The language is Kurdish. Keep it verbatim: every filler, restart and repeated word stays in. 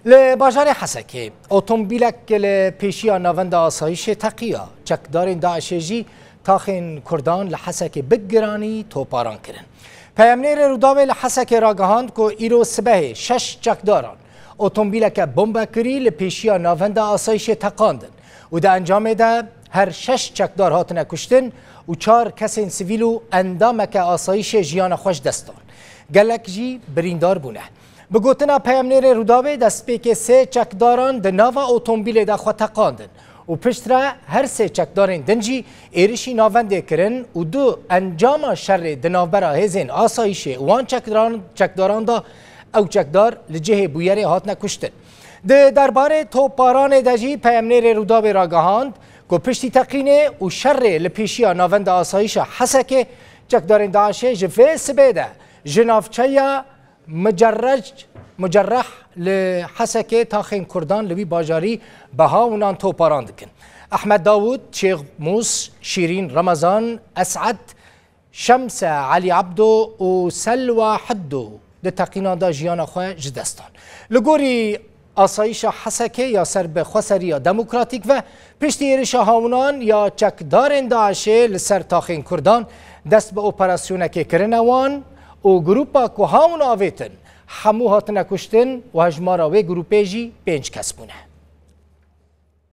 Li bajarê Hesekê otomobîlek li pêşiya navenda asayîşê teqiya. Çekdarên DAIŞê jî taxên Kurdan li Hesekê bi giranî toparan kirin. Peyamnêrê Rûdawê li Hesekê ragihand ku îro sibehê şeş çekdaran otomobîleke bombekirî li pêşiya navenda asayîşê teqandin û di encamê de her şeş çekdar hatine kuştin û çar kesên sivîl û endameke asayîşê jiyana xwe ji dest dan. Gelek jî birîndar bûne. Bi gotina peyamnêrê Rûdawê, destpêkê sê çekdaran di nava otomobîlê de xwe teqandin û piştre her sê çekdarên din jî êrişî navendê kirin û du encama şerê di navbera hêzên asayîşê û wan çekdaran, çekdaran de ew çekdar li cihê bûyerê hatine kuştin. Di derbarê toparanê de jî peyamnêrê Rûdawê ragihand ku piştî teqînê û şerê li pêşiya navenda asayîşa Hesekê, çekdarên DAIŞê ji vê sibê de ji navçeya Micerrec, Micerreh li Hesekê taxên Kurdan li wî bajarî bi hawnan toparan dikin. Ehmed Dawûd, Çêxmûs, Şîrîn Remezan, Es'ed, Şemse, Elî Ebdo û Selwa Hiddo di teqînan de jiyana xwe ji dest dan. Li gorî asayîşa Hesekê ya ser bi xweseriya demokratîk ve piştî êrişa hawnan ya çekdarên DAIŞê li ser taxên Kurdan dest bi operasyonekê kirine wan û grûpa ku hawn avêtin hemû hatine kuştin û hejmara wê grûpê jî pênc kes bûne.